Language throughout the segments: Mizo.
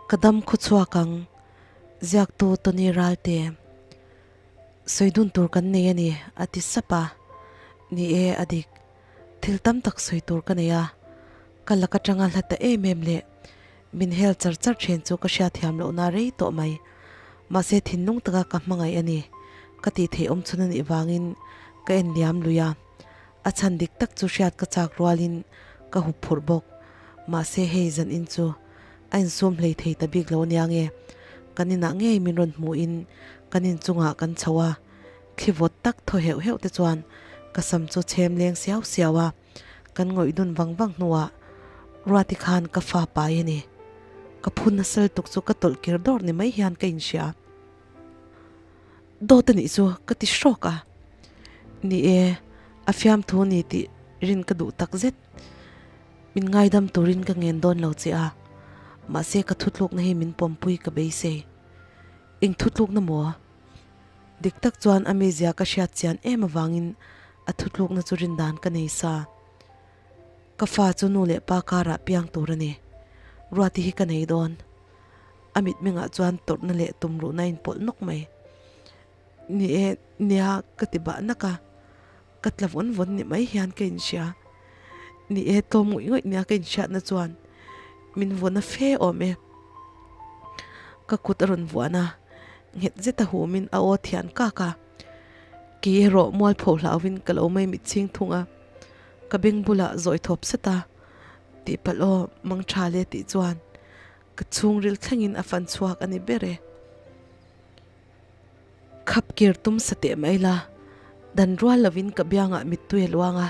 Ka dam khawchhuak ang, ziaktu Tony Ralte. Sawi dun tur kan nei a ni, a ti sap a. Ni e, a dik. Thil tam tak sawi tur ka nei a. Ka lak atanga hla ta em em leh min hel char char thin chu ka hriatthiam lohna rei tawh mai. Mahse thinlung taka ka hmangaih a ni. Ka tih theih awm chhun a nih vangin ka en liam lui a. A chhan dik tak chu hriat ka chak rualin ka hup phurh bawk. Mahse hei zan in chu a insum hlei thei ta bik lo ania nge. Kan inah ngei min rawn hmuhin kan inchungah kan chho a, thli vawt tak thaw heuh heuh te chuan ka sam chu chhem leng siau siau a, kan ngawih dun vang vang hnuah Ruati khan ka fa pai a ni. Ka phun nasa lutuk chu ka tawlh kir dawr ni mai hian ka inhria. Dawt a nih chu ka ti hrawk a. Ni e, a fiamthu ni tih rin ka duh tak zet. Min ngaidam turin ka ngen dawn lo che a, mahse ka thutlukna hi min pawmpui ka beisei. Eng thutlukna maw? Dik tak chuan a mizia ka hriat chian em avangin a thutlukna chu rin dan ka nei sa. Ka fa chu nu leh pa karah piang tur a ni. Ruati hi ka nei dawn. A mitmengah chuan tawrhna leh tumruhna a inpawlh nawk mai. Ni e, nia ka ti bah nak a. Ka tla vawn vawn ni mai hian ka inhria. Ni e, tlawm ngawih ngawih nia ka inhriatna chuan min vawn a fe awm e. Ka kut a rawn vuan a, nghet zet a humin a aw thian kak a. Kei erawh mualpho hlauvin ka lo mai mitchhing thung a. Ka beng bulah zawi thawp set a, tihpalh aw mang tha le tih chuan ka chhungril thlengin a fan chhuak a ni ber e. Khap kir tum sa teh mai la, dan rual lovin ka biangah mittui a luang a,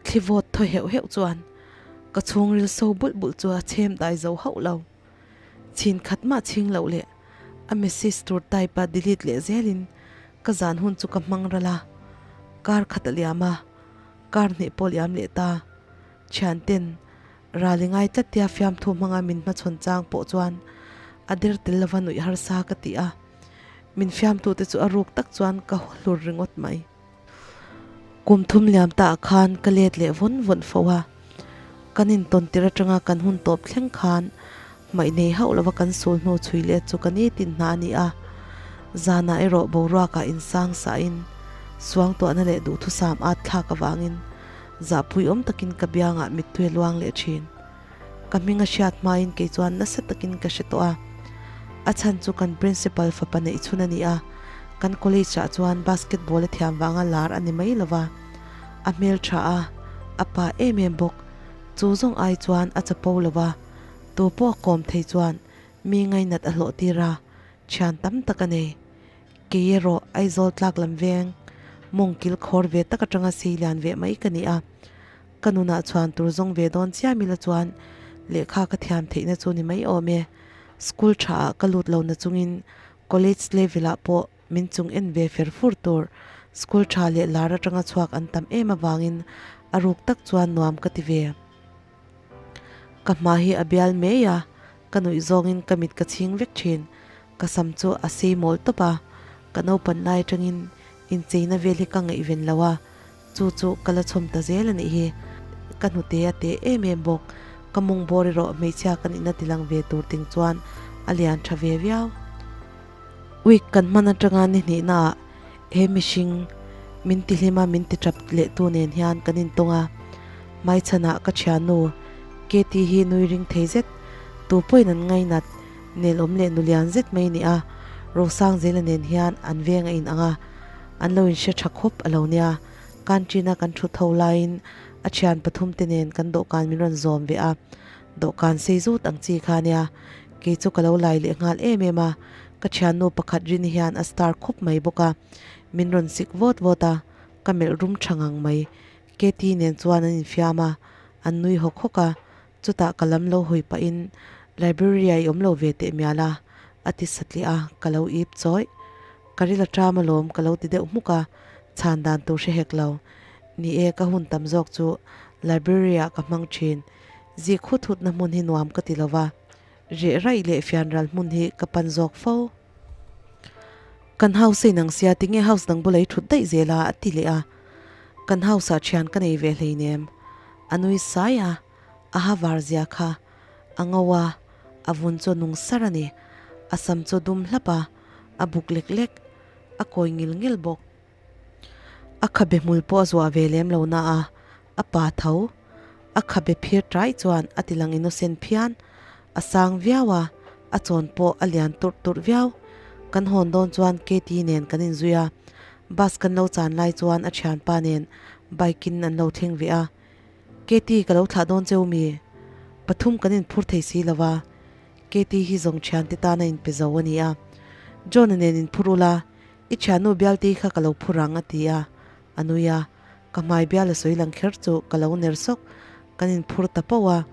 thli vawt thaw heuh heuh chuan ka chhungril so bulh bulh chu a chhem dai zo hauh lo. Chhin khat mah chhing loh leh a message tur type a delete leh zelin ka zan hun chu ka hmang ral a, kar khat a liam a, kar hnih pawh liam leh ta. Thianten Rali ngai tlat tia fiamthu hmanga min hmachhawn chang pawh chuan a der tel lova nuih harsa ka ti a, min fiamtute chu a ruk tak chuan ka haw hlur ringawt mai. Kum thum liam ta ah khan ka let leh vawn vawn fo a, kan intawn tir atanga kan hun tawp thleng khan hmaih nei hauh lova kan sul hnu chhui let chu ka nitin hna a ni a, zanah erawh boruakah insang sahin suangtuahna leh duhthusam at thlak avangin Zahpui awm takin ka biangah mittui a luang leh thin. Ka hming a hriat hmain kei chuan nasa takin ka hre tawh a. A chhan chu kan principal fapa neih chhun a ni a, kan college ah chuan basketball a thiam vanga lar a ni mai lo va. A hmel tha a, a pa em em bawk. Chu zawng ai chuan a chapo lo va, tu pawh a kawm thei chuan mi ngainat a hlawh tir a, thian tam tak a nei. Kei erawh Aizawl tlak lam veng mawng kil khawr ve tak atanga sei lian ve mai ka ni a. Ka nunah chhuan tur zawng ve dawn chiam ila chuan lehkha ka thiam theihna chu ni mai awm e. School tha ah ka lut lo na chungin college level ah pawh min chung en ve fer fur tur school tha leh lar atanga chhuak an tam em avangin a ruk tak chuan nuam ka ti ve. Ka hma hi a bial mai a, ka nuih zawngin ka mit ka chhing vek thin. Ka sam chu a sei mawl tawp a, ka naupan lai atangin incheina vel hi ka ngaihven lo a, chu chu ka la chhawm ta zel a nih hi. Ka hnute a teh em em bawk, ka mawng bawr erawh hmeichhia ka nihna tilang ve tur ting chuan a lian tha ve viau. Week kan hman atanga ni hnihnaah he mihring min ti hlim a min ti tap leh tu nen hian kan intawng a, hmaichhanah ka thiannu Katie hi nui ring thei zet, tu pawhin an ngainat. Nelawm leh nulian zet mai ni a, Rosangzela nen hian an veng a in ang a, an lo inhre tha khawp a lo nia. Canteen a kan thu tho laiin a thian pathum te nen kan dawhkan min rawn zawm ve a, dawhkan sei zut ang chi kha nia. Kei chu ka lo lai leh nghal em em a, ka thiannu pakhat rini hian a star khawp mai bawk a, min rawn sik vawt vawt a, ka melh rum tha ngang mai. Katie nen chuan an infiam a, an nui hawk hawk a, Chutah ka lam lo hawi pahin Library ah i awm lo ve teh mial a, a ti satliah a, ka lo ip chawih. Ka ril a ṭam alawm ka lo ti deuh hmuk a, chhan dan tur hre hek lo. Ni e, ka hun tam zawk chu Library ah ka hmang ṭhin. Zik hut hutna hmun hi nuam ka ti lo va, reh raih leh fianral hmun hi ka pan zawk fo. Kan house a inang sia tinge house dang bula i ṭhut daih zel a, a ti leh a. Kan house ah ṭhian ka nei ve hleinem. A nui sai a, a ha var zia kha a ngo a, A vun chu a nung sar a ni. A sam chu a dum hlap a, a buk lek lek, a kawi ngil ngil bawk. A khabe hmul pawh a zuah ve lem lo na a, a pa tho. A khabe phir ṭai chuan a ti lang innocent phian. A sang viau a, a chawn pawh a lian turh turh viau. Kan hawn dawn chuan Katie nen kan inzui a, bus kan lo chan lai chuan a thianpa nen bike in an lo thleng ve a. Katie ka lo thlah dawn cheu mi? Pathum kan inphur thei si lo va, Katie hi zawng thiante tan a inpe zo a ni a. John-a nen inphur ula, I thiannu bialti kha ka lo phur ang a ti a, a nui a, ka hmai bial a sawi lang kher chu ka lo ner sawk, kan inphur ta poh a,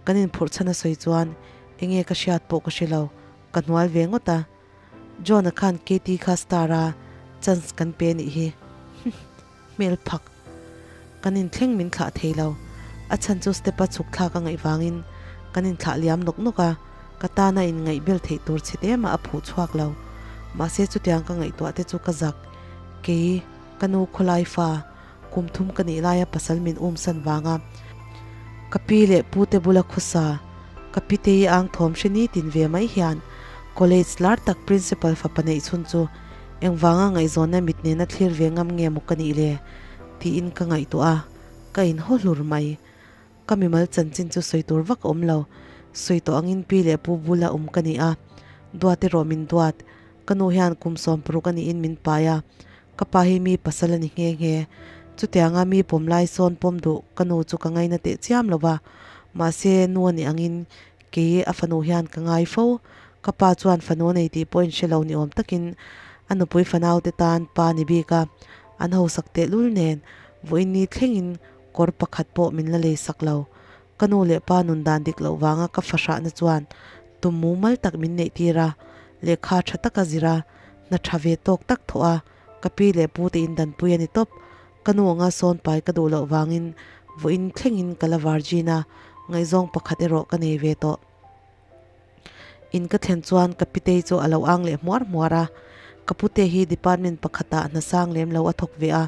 kan inphurh chhan a sawi chuan enge ka hriat pawh ka hre lo, ka hnual ve ngawt a, John-a khan Katie kha star a chance kan pe nih hi, hmel phak kan inthleng min thlah thei lo, a chhan chu step a chhuk thlak a ngaih vangin kan inthlah liam nawk nawk a, ka tana inngaih bel theih tur chhe te mah a phuh chhuak lo. Mahse chutiang ka ngaihtuah te chu ka zak, kei ka nu khawlai fa kum thum ka nih laia pasal min um san vanga ka pi leh pu te bula khawsa ka pi te i ang thawm hre nitin ve mai hian college lar tak principal fapa neih chhun chu Engvanga ngaihzawnna mit nena thlir ve ngam nge maw ka nih le? tiin ka ngaihtuah a, ka inhaw hlur mai. Ka mimal chanchin chu sawi tur vak a awm lo. Sawi tawh angin pi leh pu bula awm ka ni a, duat erawh min duat. Ka nu hian kum 60 a niin min pai a, ka pa hi mi pasal a ni nghe nghe. Chutianga mi pawm lai sawn pawm duh ka nu chu ka ngaina teh chiam lo va, mahse nu a nih angin kei a fanu hian ka ngai fo. Ka pa chuan fanu a nei tih pawh in hre lo ni awm takin a nupui fanaute tan pa ni bik a, an hausak tehlul nen vawiin ni thlengin kawr pakhat pawh min la lei sak lo. Ka nu leh pa nun dan dik loh vanga ka fahrahna chuan tum mumal tak min neih tir a, lehkha tha taka zir a, hna tha ve tawk tak thawh a, ka pi leh pu te in danpui a ni tawp. Ka nu anga sawn pai ka duh loh vangin vawiin thlengin ka la virgin a, ngaihzawng pakhat erawh ka nei ve tawh. In ka thlen chuan ka pitei chu a lo ang leh hmuar hmuar a, ka pute hi department pakhatah hna sang lem lo a thawk ve a,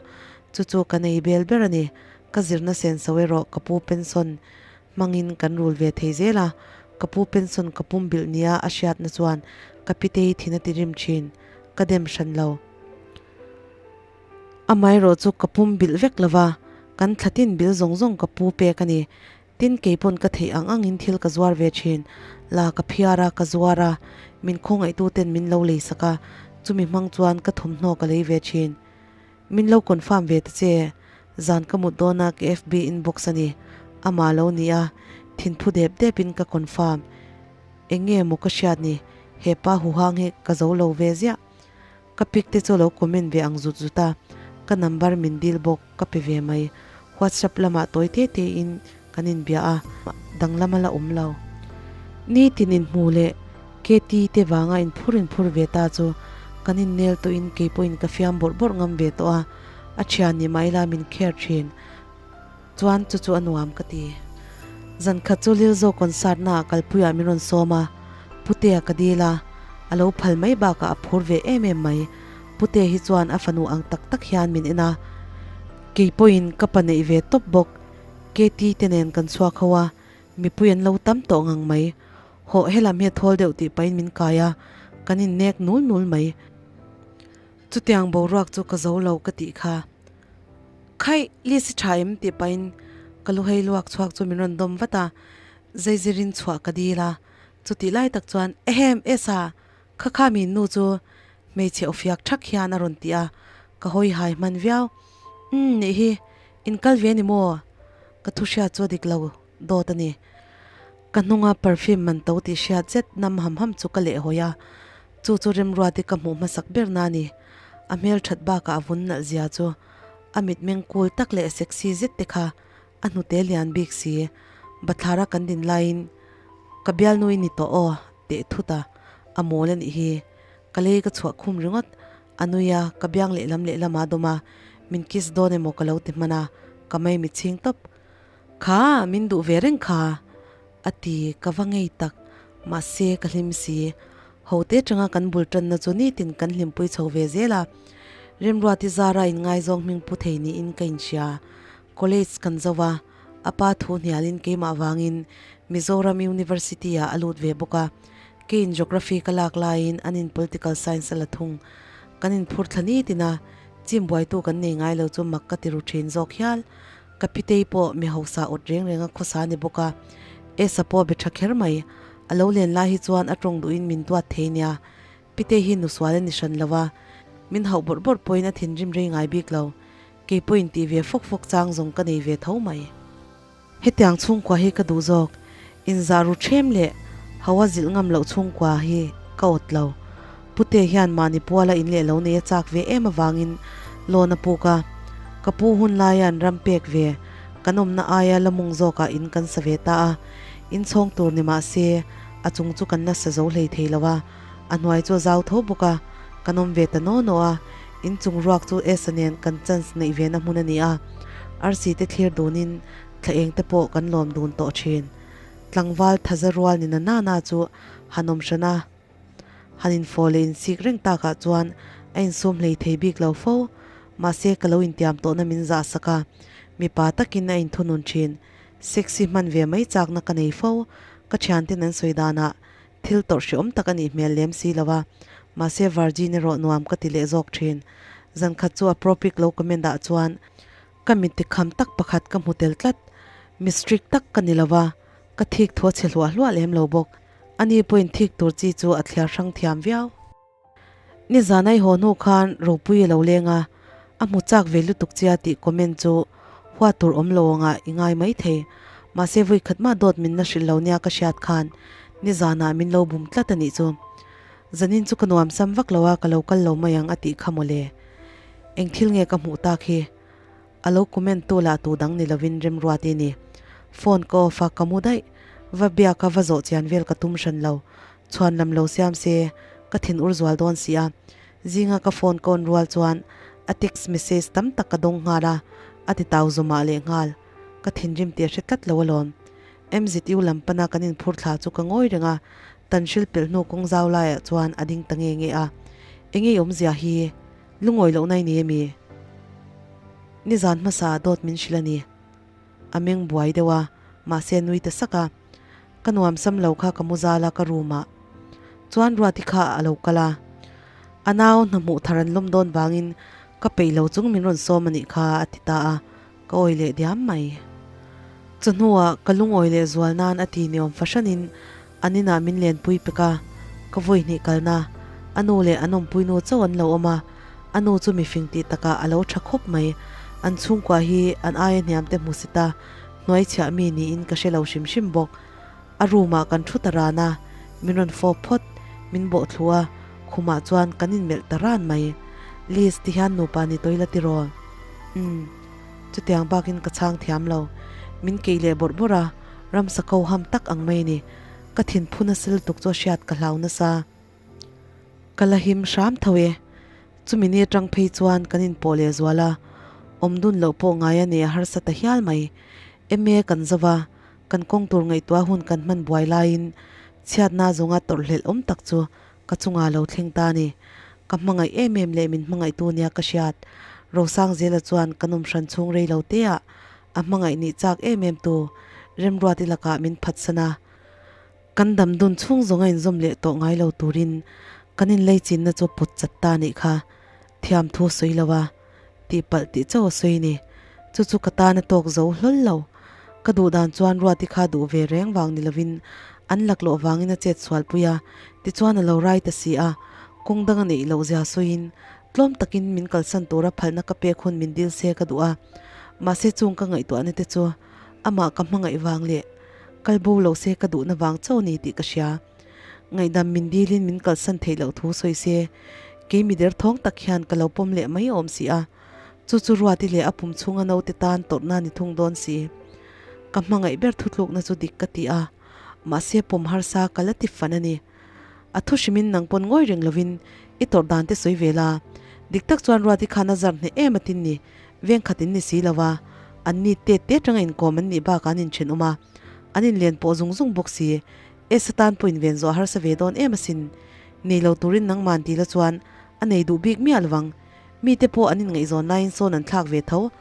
chu chu ka nei bel ber a ni. Ka zirna senso erawh ka pu pension hmangin kan rul ve thei zel a, ka pu pension ka pum bilh nia a hriatna chuan ka pitei thin a ti rim thin, ka dem hran lo. Amaherawh chu ka pum bilh vek lova, kan thlatin bil zawng zawng ka pu pek a ni. Tin, kei pawn ka theih ang angin thil ka zuar ve thin. La ka phiar a, ka zuar a, min khawngaihtuten min lo lei sak a, chumi hmang chuan ka thawmhnaw ka lei ve thin. Min lo confirm ve ta che, zan ka mut dawna ka FB inbox a ni, amah lo ni a, thinphu dep depin ka confirm. Eng nge maw ka hriat ni, he pa huhang hi ka zo lo ve ziah. Ka pic te chu lo comment ve ang zut zut a, ka number min dil bawk ka pe ve mai. WhatsApp lamah tawi te te in kan inbia a, danglam a la awm lo. Nitin inhmu leh KT te vanga inphur inphur ve ta chu kan innel tawhin kei pawhin ka fiam bawrh bawrh ngam ve tawh a, a thian ni mai la min care thin chuan chu chu a nuam ka ti. Zan khat chu Lilzo concert naah kalpuiah min rawn sawm a, Putea ka dil a, a lo phal mai bakah a phur ve em em mai. Putea hi chuan a fanu ang tak tak hian min en a, kei pawhin ka pa neih ve tawp bawk. KT te nen kan chhuak ho a, mipui an lo tam tawh ngang mai. Hawh helam hi a thawl deuh tih pahin min kai a, kan innek nul nul mai. Chutiang boruak chu ka zo lo ka tih kha. Khaih, Lizzy tha em? tih pahin ka lu hei luak chhuak chu min rawn dawm vat a, zeizirin chhuah ka dil a. Chutih lai tak chuan, Ehem, Esa, kha kha mi nu chu hmeichhe awfiak thak hian a rawn ti a, ka hawi hai hman viau. Umm, nih hi, in kal ve ni maw? Ka thu hriat chu a dik lo dawt a ni. Ka hnunga perfume man to tih hriat zet nam ham ham chu ka lehhawi a, Chu chu Remruati ka hmuh hmasak ber na ni. A hmel that bakah a vun nalh zia chu a mitmeng cool tak leh sexy zet te kha a hnute lian bik si. Bathlara kan din laiin ka bialnu i ni tawh aw teh thut a, a mawl a nih hi. Ka lei ka chhuah khum ringawt. A nui a, ka biang lehlam lehlam a dawm a, min kiss dawn emaw ka lo ti hman a, ka mei mi chhing tawp. Kha, min duh ve reng kha. A ti, ka va ngei tak. Mahse, ka hlim si. Hote atanga kan bul tanna chu nitin kan hlimpui chho ve zel a. Remruati zara inngaizawng hming pu thei niin ka inhria. College kan zo va. A pa thu hnialin keimah vangin Mizoram University ah a lut ve bawk a. Keiin Geography ka lak laiin anin Political Science a la thung. Kan inphur thla nitin a, chim buaitu kan nei ngai lo chu mak ka ti ru thin zawk hial. Ka pitei pawh mi hausa awt reng reng a khawsa ni bawk a, Esa pawh be tha kher mai. A lo len lai hi chuan a tawng duhin min duat thei nia. Pitei hi nusual a ni hran lo a, min hauh bawrh bawrh pawhin a thinrim rei ngai bik lo. Kei pawhin tih ve fawk fawk chang zawng ka nei ve tho mai. Hetiang chhungkua hi ka duh zawk. Inzah ru ṭhem leh hawa zilh ngam loh chhungkua hi ka awt lo. Pute hian mahni puala in leh lo nei a chak ve em avangin loan a puk a. Ka pu hun laia an ram pek ve kan awmna aia la mung zawkah in kan sa ve ta a. In chhawng tur ni mah se a chung chu kan la sa zo hlei thei lo a. A hnuai chu a zau tho bawk a, kan awm ve ta naw naw a. In chung ruak chu Esa nen kan chance neih ve na hmun a ni a. Arsi te thlir dunin thla eng te pawh kan lawm dun tawh thin. Tlangval thaza rual ni na na na chu han awm hran a, han infawh leh insik reng takah chuan a insum hlei thei bik lo fo. Mahse ka lo intiam tawhna min zah sak a, mipa takin a inthunun thin. Sexy hman ve mai chakna ka nei fo, ka thianten an sawi danah Thil tawrh hreawm tak a nih hmel lem si lo a, mahse Virgin erawh nuam ka ti leh zawk thin. Zan khat chu a propic lo comment ah chuan ka mit tikham tak pakhat ka hmu tel tlat. Mi strict tak ka ni lo a, ka thik thu a chhe hluah hluah lem lo bawk. Ani pawhin thik tur chi chu a thliar hrang thiam viau. Nizan ai haw hnu khan Ropui a lo leng a, a hmu chak ve lutuk chia tih comment chu huat tur awm lo angah i ngai mai thei. Mahse vawi khat mah dawt min la hrilh lo nia ka hriat khan nizanah min lo bum tlat a nih chu. Zanin chu ka nuam sam vak lo a ka lo kal lo mai ang a tih kha mawle. Eng thil nge ka hmuh tak hi? A lo comment tu lah tu dang ni lovin Remruati ni. Phone ka off a ka mu daih. Va biak a va zawh chian vel ka tum hran lo. Chhuan lam lo siam se, ka thin ur zual dawn si a. Zinga ka phone ka on rual chuan a text message tam tak ka dawng nghal a, a ti tau zawmah leh nghal. Ka thinrim tih a hre tlat lo alawm. MZU lam pana kan inphur thla chu ka ngawi reng a, Tanhril pelh hnu kawng zau laiah chuan a ding ta nge nge a. Enge i awmzia hi? Lungawi lohna i nei ami? Nizan hmasa dawt min hrilh a ni. A meng buai deuh a, mahse a nui ta sak a. Ka nuam sam lo kha ka mu zal a ka room ah chuan Ruati kha a lo kal a, a nau hna hmuh thar an lawm dawn vangin ka peih lo chung min rawn sawm a nih kha a ti ta a, ka awi leh diam mai. Chawhnuah ka lungawi leh zual nan a ti niawm fahranin an inah min lenpui pek a, ka vawi hnih kalna a nu leh an awmpuinu chauh an lo awm a, a nu chu mifing tih takah a lo tha khawp mai, an chhungkua hi an aia hniam te hmu si ta. Hnuaichhiah mi niin ka hre lo hrim hrim bawk. A room ah kan thu ta ran a, min rawn fawp phawt, min bawh thlu a, khumah chuan kan inmelh ta ran mai. Liz ti hian nupa ni tawih la tiraw? Umm, chutiang bakin ka chhang thiam lo. Min keih leh bawrh bawrh a, ramsa ko ham tak ang mai ni. Ka thinphu nasa lutuk chu a hriat ka hlau nasa. Ka la him hram tho e. Chumi ni atang phei chuan kan inpawh leh zual a, awm dun loh pawh ngai a nei a harsa ta hial mai. MA kan zo va, kan kawng tur ngaihtuah hun kan hman buai laiin chhiatna zawnga tawrhhlelh awm tak chu ka chungah lo thleng ta a ni. Ka hmangaih em em leh min hmangaihtu nia ka hriat. Rosangzela chuan kan awm hran chhung rei lo teah a hmangaih nih chak em em tu Remruati lakah min phatsan a. Kan dam dun chhung zawng a inzawm leh tawh ngai lo turin kan inlei chinna chu pawt chat ta nih kha thiam thu a sawi lo a, tihpalh tih chauh a sawi ni. Chu chu ka tan a tawk zo hlawl lo. Ka duh dan chuan Ruati kha duh ve reng vang ni lovin an laklawh vangin a chet sualpui a, tichuan a lo rai ta si a, kawng dang a neih loh zia sawiin tlawm takin min kalsan tura phalna ka pek hun min dil se ka duh a, mahse chung ka ngaihtuahna te chu amah ka hmangaih vang leh Kal bo lo se ka duhna vang chauh a ni tih ka hria. Ngaihdam min dilin min kalsan theih loh thu sawi se, kei mi derthawng tak hian ka lo pawm leh mai awm si a. Chu chu Ruati leh a pum chhunga naute tan tawrhna ni thung dawn si. Ka hmangaih ber thutlukna chu dik ka ti a, mahse pawm harsa ka la ti fan a ni. A thu hrimin nang pawn ngawi reng lovin i tawrh dan te sawi ve la. Dik tak chuan Ruati khan a zar hneh em atin ni. Veng khat in ni si lo a, an ni tet te atanga inkawm an nih bakah an inthenawm a, an inlen pawh zung zung bawk si. Esa tan pawh inven zawh a harsa ve dawn em asin. Nei lo turin nangman ti la chuan a nei duh bik miah lovang. Mite pawh an inngaihzawn laiin sawn an thlak ve tho,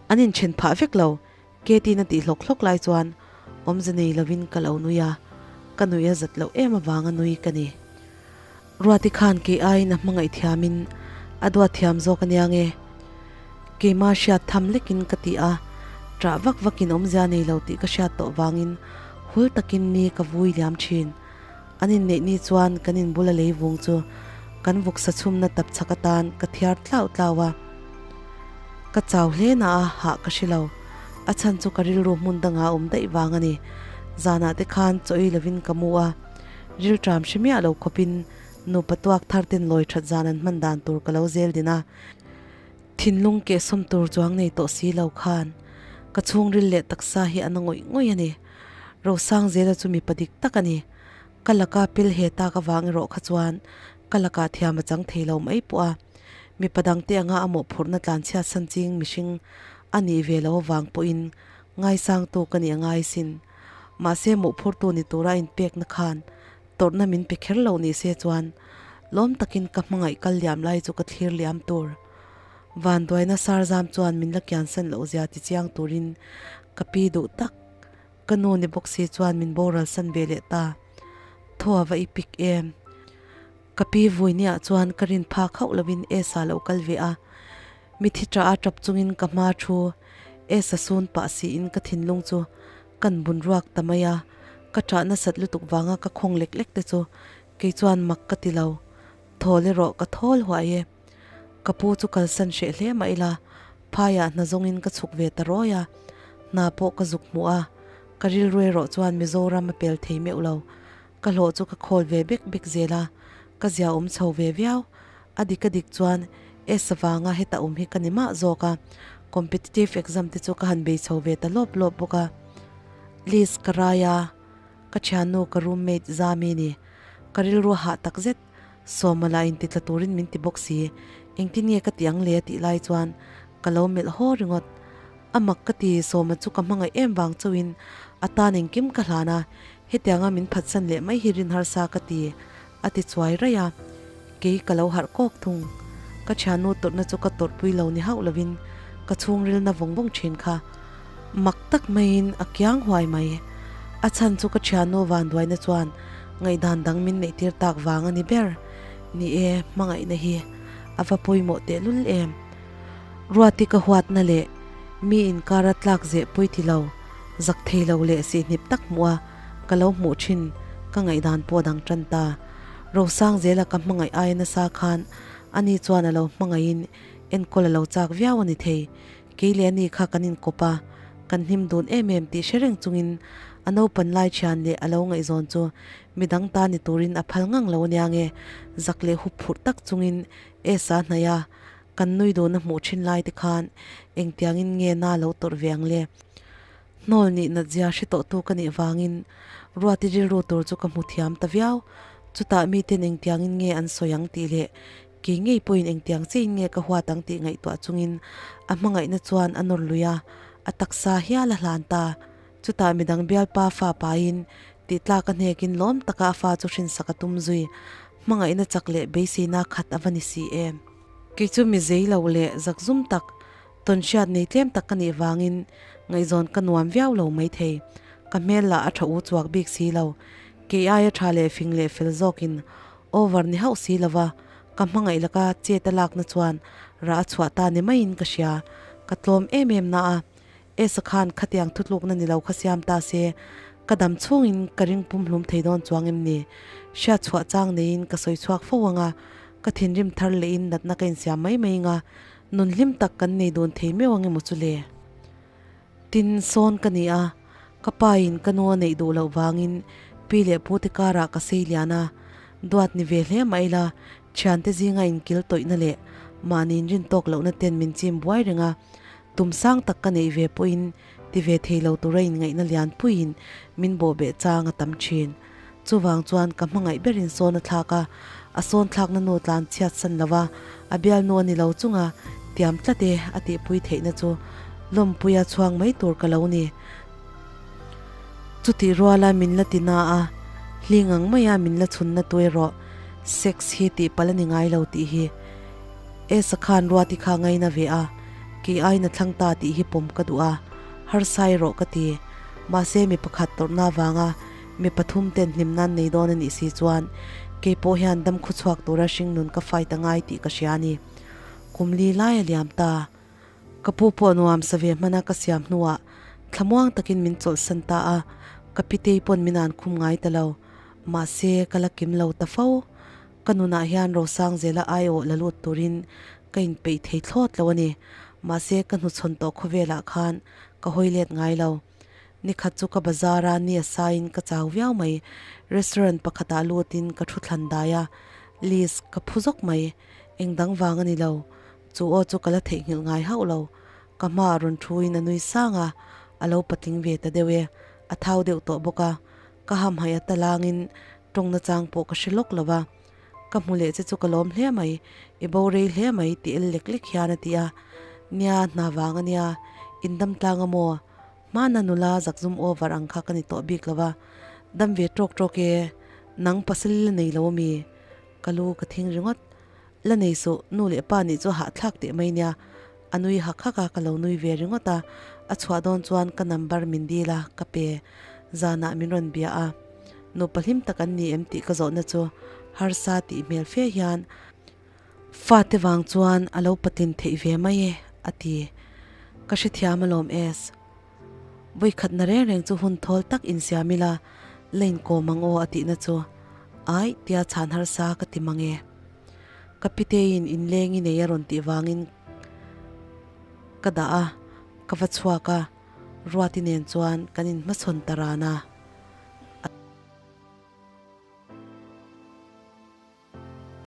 an inthen phah vek lo. Katie-in a tih hlawk hlawk lai chuan awmze nei lovin ka lo nui a, ka nuih a zat loh em avanga nui ka ni. Ruati khan kei aiin a hmangaih thiamin a duat thiam zawk ania nge? Keimah hriat tham lekin ka ti a, ṭah vak vakin awmzia nei lo tih ka hriat tawh vangin hul takin ni ka vui liam ṭhin. An inneih ni chuan kan inbul a lei vung chu kan vawksa chhumna tap chhak atan ka thiar tlau tlau a. Ka chau hle na a, hah ka hre lo. A chhan chu ka rilru hmun dangah a awm daih vang a ni. Zanah te khan chaw ei lovin ka mu a, rilṭam hre miah lo khawpin nupa tuak thar ten lawi ṭhat zan an hman dan tur ka lo zel din a. Thinlung kehsawm tur chuang nei tawh si lo khan ka chhungril leh taksa hi a na ngawih ngawih a ni. Rosang zela chu mipa dik tak a ni. Ka laka pil he tak avang erawh kha chuan ka lakah thiam a chang thei lo mai pawh a. Mipa dangte anga a mawhphurhna tlanchhiat san ching mihring a nih ve lo avang pawhin ngaisangtu ka nih a ngai sin. Mahse mawhphurtu ni tura a inpekna khan tawrhna min pe kher lo ni se chuan lawm takin ka hmangaih kal liam lai chu ka thlir liam tur. Vanduaina sarzam chuan min la kiansan loh zia ti chiang turin ka pi duh tak. Ka nu ni bawk si chuan min boral san ve leh ta. Thaw a va i pik em? Ka pi Vuinia chuan ka rin phak hauh lovin Esa lo kal ve a. Mithi ṭah a ṭap chungin ka hma thu Esa sun pah siin ka thinlung chu kan bun ruak ta mai a. Ka ṭah nasat lutuk vanga ka khawng lek lek te chu kei chuan mak ka ti lo. Thawl erawh ka thawl huai e. Ka pu chu kalsan hreh hle mah ila, phaiah hna zawngin ka chhuk ve ta rawi a, hna pawh ka zuk hmuh a, ka rilru erawh chuan Mizoram a pel thei meuh lo. Ka hlawh chu ka khawl ve bek bek zel a, ka zia awm chho ve viau. A dik a dik chuan S avanga heta awm hi ka ni mah zawk a, competitive exam te chu ka han bei chho ve ta lawp lawp bawk a. List ka rai a, ka thiannu ka roommate Zami ni, ka rilru hah takzet. Sawmala in ti tla turin min ti bawk si, engtin nge ka ti ang le a tih lai chuan ka lo melh haw ringawt. A mak ka ti, Sawma chu ka hmangaih em vang chauhin a tan engkim ka hlan a, hetianga min phatsan leh mai hi rin harsa ka ti, a ti chuai raih a. Kei ka lo harh kawk thung. Ka thiannu tawrhna chu ka tawrhpui lo ni hauh lovin ka chhungrilna vawng vawng thin kha mak tak maiin a kiang huai mai. A chhan chu ka thiannu vanduaina chuan Ngaihdan dang min neih tir tak vang a ni ber. Ni e, hmangaihna hi a va pawimawh tehlul em. Ruati ka huatna leh mi inkara tlak zeh pui ti lo, zak thei lo leh sihhnip tak hmuh a ka lo hmuh thin ka ngaihdan pawh dang tan ta. Rosang zela ka hmangaih aia nasa khan ani chuan a lo hmangaihin enkawl a lo chak viau a ni thei. Kei leh ani kha kan inkawp a, kan hnim dun em em tih hre reng chungin a naupan lai thian leh a lo ngaihzawn chu midang ta ni turin a phal ngang lo ania nge, zak leh hup phurh tak chungin Esa hnaih a, kan nui dun a hmuh thin lai te khan engtiangin nge na lo tawrh ve ang le? Hnawl nih nat zia hre tawh tu ka nih vangin Ruati rilru tur chu ka hmu thiam ta viau, chutah miten engtiangin nge an sawi ang tih leh Kei ngei pawhin engtiang chiahin nge ka huat ang tih ngaihtuah chungin a hmangaihna chuan a nawr lui a, a taksa hial a hlan ta. Chutah midang bialpa fa pain tih tlak a hnekin lawm taka a fa chu hrinsak a tum zui. Hmangaihna chak leh beiseina khat a va ni si em. Kei chu mi zei lo leh zakzum tak, tawnhriat nei tlem tak ka nih vangin ngaihzawn ka nuam viau lo maithei. Ka hmel lah a tha u chuak bik si lo. Kei aia tha leh fing leh fel zawkin Over ni hauh si lova, ka hmangaih laka chet a lakna chuan rah a chhuah ta ni maiin ka hria. Ka tlawm em em na a, Esa khan khatiang thutlukna ni lo kha siam ta se, ka dam chhungin ka ring pumhlum thei dawn chuang em ni? Hriat chhuah chang neiin ka sawi chhuak fo ang a, ka thinrim thar lehin natna ka insiam mai mai anga, nun hlim tak kan nei dun thei meuh ang emaw chu le? Tin, sawn ka ni a, ka pa in ka nu a neih duh loh vangin pi leh pu te karah ka sei lian a, duat ni ve hle mah ila thiante zinga inkil tawihna leh mahni inrin tawk lohna ten min chim buai reng a, tum sang tak ka neih ve pawhin ti ve thei lo tura inngaihna lian puiin min bawhbeh chang a tam thin. Chuvang chuan ka hmangaih berin sawn a thlak a, a sawn thlakna nu tlan chhiat san lo a, a bialnu a ni lo chunga tiam tlat e a tihpui theihna chu lawmpuia chhuang mai tur ka lo ni. Chutih ruala min la ti na a, hling ang maia min la chhunna tu erawh sex hi tih palh a ni ngai lo tih hi Esa khan Ruati kha ngaina ve a, kei aiin a thlang ta tih hi pawm ka duh a. Harsa erawh ka ti. Mahse mi pakhat tawrhna avanga mi pathum ten hlimna an nei dawn a nih si chuan keipawh hian dam khuchhuak tura hringnun ka fight a ngai tih ka hria a ni. Kum li lai a liam ta. Ka pu pawh nuam sa ve hmana ka siam hnuah thlamuang takin min chawlhsan ta a, ka pitei pawn min an khum ngai ta lo. Mahse ka la kim lo ta fo. Ka nunah hian Rosangzela aiawh la lut turin ka inpeih thei thlawt lo a ni. Mahse ka hnuchhawn tawh khawvelah khan ka hawi let ngai lo. Nikhat chu ka bazar a, ni a saiin ka chau viau mai. Restaurant pakhatah lutin ka thu thlan dai a, Liz ka phu zawk mai. Eng dang vang a ni lo. Chu aw chu ka la theihnghilh ngai hauh lo. Ka hmaah rawn thuin a nui sang a, a lo patling ve ta deuh e. A thau deuh tawh bawk a. Ka hamhaih a talangin tawng nachang pawh ka hre lawk lo va. Ka hmu leh che chu ka lawm hle mai, i bo rei hle mai tih el lek lek hian a ti a. Nia, hna vang a nia, in dam tlang a maw? Hmana nula zakzum over ang kha ka ni tawh bik lo va, dam ve tawk tawk e, nang pasal la nei lo ami? Ka lu ka thing ringawt. La nei suh, nu leh pa nih chu hahthlak teh mai nia. A nui hak hak a, ka lo nui ve ringawt a. A chhuah dawn chuan ka number min dil a, ka pe. Zanah min rawn bia a. Nupa hlim tak an ni em tih ka zawhna chu harsa tih hmel fe hian fate vang chuan a lo patlin theih ve mai e, a ti. Ka hrethiam alawm Es. Vawikhatna reng reng chu hun thawl tak insiam ila, la inkawm ang aw a tihna chu aih tia chhan harsa ka ti mang e. Ka piteiin inleng i nei a rawn tih vangin ka dah a, ka va chhuak a, Ruati nen chuan kan inhmachhawn ta ran a.